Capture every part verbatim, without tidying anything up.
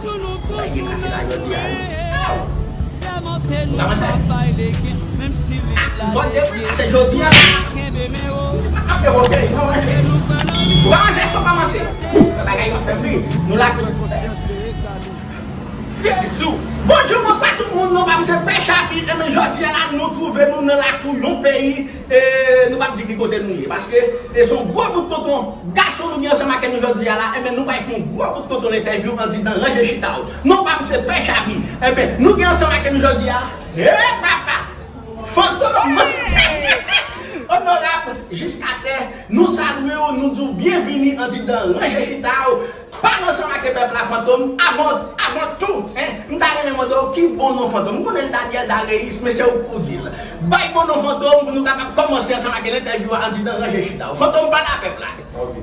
Bagay ki pase la jodi a, wi. Aw! Nou ka mache? Ah, bon, depi mache jodi a, m te pa ap dewoke, nou mache. Ou pa mache, ou pa mache. Bagay yo fè bri. Nou la tou. Jezi! Bonjou, bonswa tout moun, non pa m se Pè Chabi, ebyen jodi a la nou twouve nou nan lakou yon peyi, e nou p ap di ki kote nou ye, paske e se yon gwo bout tonton gason nou gen ansanm ak nou jodi a la, ebyen nou pral fè yon gwo bout tonton entèvyou andidan Ranje Chita w. Non pa m se Pè Chabi, ebyen nou gen ansanm ak nou jodi a, e papa! Fantom! Onorab Jiskatè, nou salye w, nou di w byenvini andidan Ranje Chita w. Pale ansanm ak pèp la, Fantom. Avan, avan tou, en, m ta renmen mande w ki bon non Fantom. M konnen l Daniel Dareis, men se ou k pou di l. Bay bon non Fantom pou nou kapab kòmanse ansanm ak entèvyou a andidan Ranje Chita w. Fantom, pale a pèp la. Ok.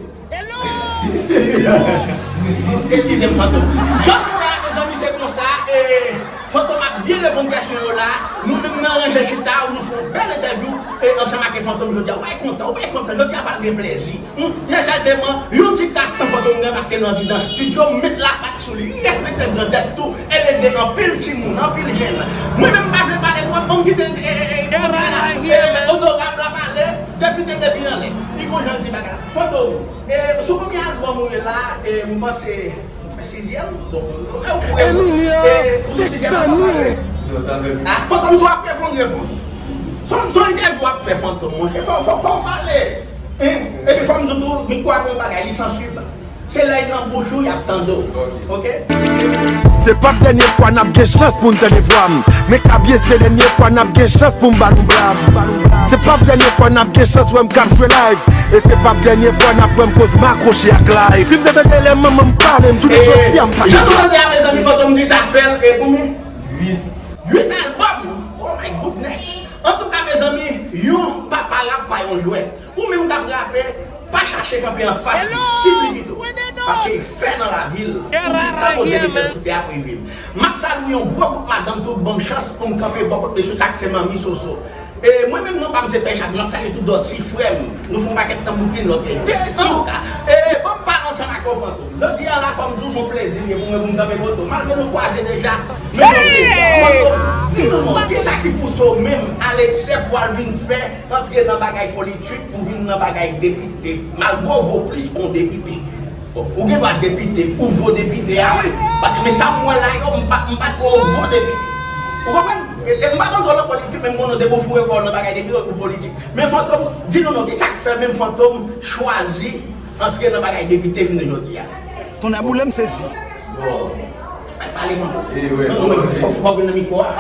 Eskize m, Fantom. Jodi a, mezanmi, se konsa, e, Fantom ap byen reponn kesyon yo la. Nou menm nan Ranje Chita, nou fè yon bèl entèvyou, e, ansanm ak Fantom jodi a. Ou pa kontan, ou pa kontan. Jodi a pral gen plezi. Hmm, trè sètènman, yon ti kras tan Fantom gen paske l andidan estidyo, m met lapat sou li. Li respekte grandèt tou, e l ede anpil timoun, anpil jèn. Mwen menm, m pa vle pale twòp, ban m kite, e, e, e, e, onorab la pale, depite depi anlè. Li gon jan l di bagay la. Fantom, e, sou konbyen albòm ou ye la? E, m panse, sizyèm? Bon, e, ou, e, ou, e, ou sou sizyèm albòm la, wi. Non, sa fè. Ah, Fantom, si w ap reponn, reponn. Se yon, se yon entèvyou w ap fè, Fantom, monchè. Fò, fò, fò w pale. Hein? Epi fò m di w tou, m kwè gon bagay, li sansib. Se lè l nan bouch ou, y ap tande w. Ok? Se p ap dènye fwa n ap gen chans pou n tande vwa m. Men kabye se dènye fwa n ap gen chans pou m ba nou blam. Se p ap dènye fwa n ap gen chans wè m k ap jwe live. E se p ap dènye fwa n ap wè m koz m akwoche ak live. Si m te tande lè manman m pale m, jounen jodi a m pa. Jan nou tande a, mezanmi, Fantom di sa fè l, e konbyen? Uit. Uit albòm! Oh my goodness! Antouka, mezanmi, yon papa rap pa yon jwèt. Ou menm k ap rape, pa chache kanpe anfas li, sib li pito. Paske li fè nan lavi l, pou tout tan Bondye mete l sou tè a pou li viv. M ap salye yon gwo bout madanm tou, ban m chans pou m kanpe bò kot mesye sa k se Manmi Soso. E mwen menm non pa m se Pè Chabi, m ap salye tout dòti frè m. Nou fè yon pakèt tan Bouklin lòt rejyon. Antouka, e ban m pale ansanm ak ou Fantom. Jodi a la fò m di w se yon plezi li ye pou mwen pou m kanpe kote w. Malgre nou kwaze deja, men se yon plezi. Fantom, di nou non, kisa ki pouse w menm, Alexè, pou w al vin fè antre nan bagay politik, pou vin nan bagay depite, malgre w vo plis ke yon depite. Bon, ou gen dwa depite, ou vo depite a, wi. Paske, men sa m wè la yo, m pa, m pa t wè w vo depite. Ou konprann? E, e m pa t antre nan politik, men m konnen w te bofoure kò w nan bagay depite ou politik. Men Fantom, di nou non, kisa k fè menm Fantom chwazi antre nan bagay depite jounen jodi a? Tonnè boule m sezi. Bon. Ay, pale, Fantom. E, wi, non, non, bon. Fò, fò w vin nan mikwo a.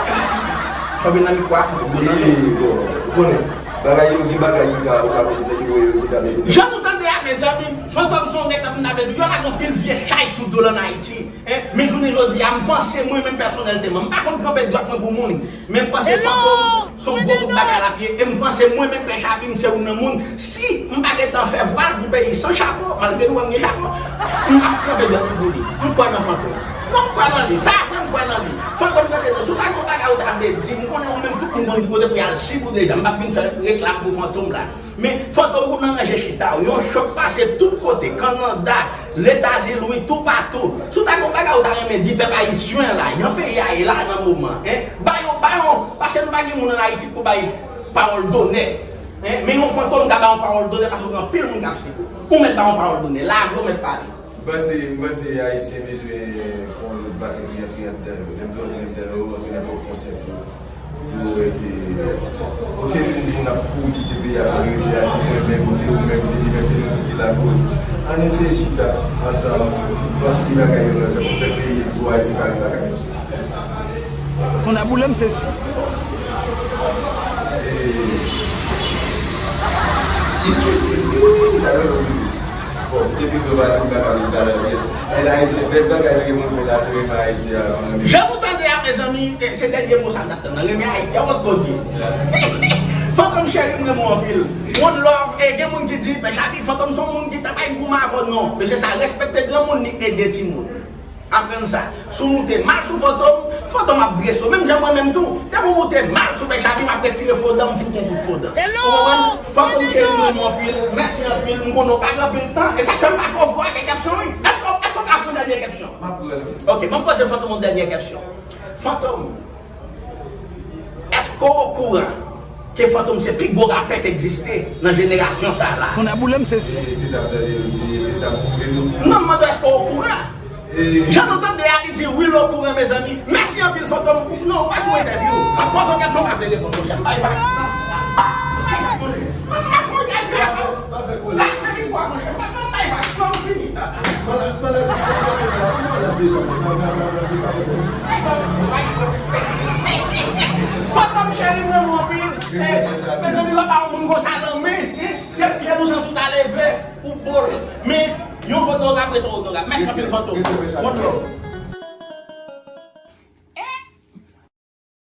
Fò w vin nan mikwo a, Fantom. E, bon, ou konnen, bagay yo, gen bagay ki ka, ou ka mete nan mikwo yo, ki ka mete nan. Jan nou tande a, mezanmi, Fantom se yon nèg k ap n ap di, yo lage anpil vye chay sou do l ann Ayiti. Hein? Men jounen jodi a, m panse mwen menm pèsonèlteman, m pa konn tranpe dwèt mwen pou moun, men m panse Fantom se yon gwo bout bagay l ap ye, e m panse mwen menm Pè Chabi, m se youn nan moun, si m pa gentan fè vwal pou peyi san chapo, malgre nou wè m gen chapo, m ap tranpe dwèt mwen pou li. M kwè nan Fantom. Non, m kwè nan li. Sa vre, m kwè nan li. Fantom, tande non, si w ta gen yon bagay ou ta vle di, m konnen ou menm tout moun konn ki kote pou y al sib ou deja, m p ap vin fè reklam pou Fantom la. Men Fantom, ou nan Ranje Chita w, yon chòk pase tout kote, Kanada, Letazini, toupatou. Si w ta gen yon bagay ou ta renmen di pèp ayisyen la, jan peyi a ye la nan moman, en, ba yo, ba yo, paske nou pa gen moun ann Ayiti pou bay pawòl donè, en, men yon Fantom ka ba yon pawòl donè paske w gen anpil moun k ap sib ou. Ou mèt ba yon pawòl donè, lave w mèt pale. M panse, m panse Ayisyen bezwen fè yon lòt bagay pou y antre anndan yo. Lè m di antre anndan yo, antre nan pwòp konsyans yo. Pou yo wè ke okenn moun ap kouri kite peyi a pou rive a, se mwen menm, se ou menm, se li menm, se nou tout ki lakoz. Ann eseye chita ansanm, panse bagay yo lòt jan pou fè peyi pou Ayisyen ka rive lakay yo. Tonnè boule m sezi. Bon, se pi gwo pase m pa ka vin talè vre. Ayisyen, bèl bagay nou gen pou nou fè la, se renmen Ayiti a, mon ami. Jan nou tande a, mezanmi, e, se dènye mo sa n t ap tann nan. Renmen Ayiti a, wòt bò di. Fantom cheri, m renmen w anpil. One love, e gen moun ki di, men Chabi, Fantom se yon moun ki ta bay goumen avè w, non. Mesye sa respekte granmoun, li ede timoun. Aprann sa. Si w moute mal sou Fantom, Fantom ap drese w. Menm jan mwen menm tou, depi w moute mal sou Pè Chabi, m ap retire fo dan, m fout yon kout fo dan. Ou konprann? Fantom cheri, m renmen w anpil. Mèsi anpil. M konnen w pa gen anpil tan. E sa k fè m pa ko vwa ke kèpsyon wi. Èske, èske w ka Yon dènye kèsyon. M ap pran li. Ok, ban m poze Fantom yon dènye kèsyon. Fantom, èske w okouran ke Fantom se pi gwo rapè ki egziste nan jenerasyon sa a la? Tonnè boule m sezi. Se, se sa m tande yo di, se sa m vle nou. Non, m mande èske w okouran? Jan nou tande a, li di wi, l okouran, mezanmi. Mèsi anpil, Fantom. Non, ou pa sou entèvyou. M ap poze w kèsyon, w pa vle reponn, monchè. M bay vag. M bay vag, monchè. M ap fè yon entèvyou avè w. Pa fè kolè, monchè. Pa fè kolè, monchè. M bay vag. Non, m fini. Fantom cheri, m renmen w anpil. Mezanmi, lè w pa yon moun konsa nan men, se pye nou santi w ta leve, ou bòl. Men, yon bòt lè w ka prete w, nou ka. Mèsi anpil, Fantom. One love.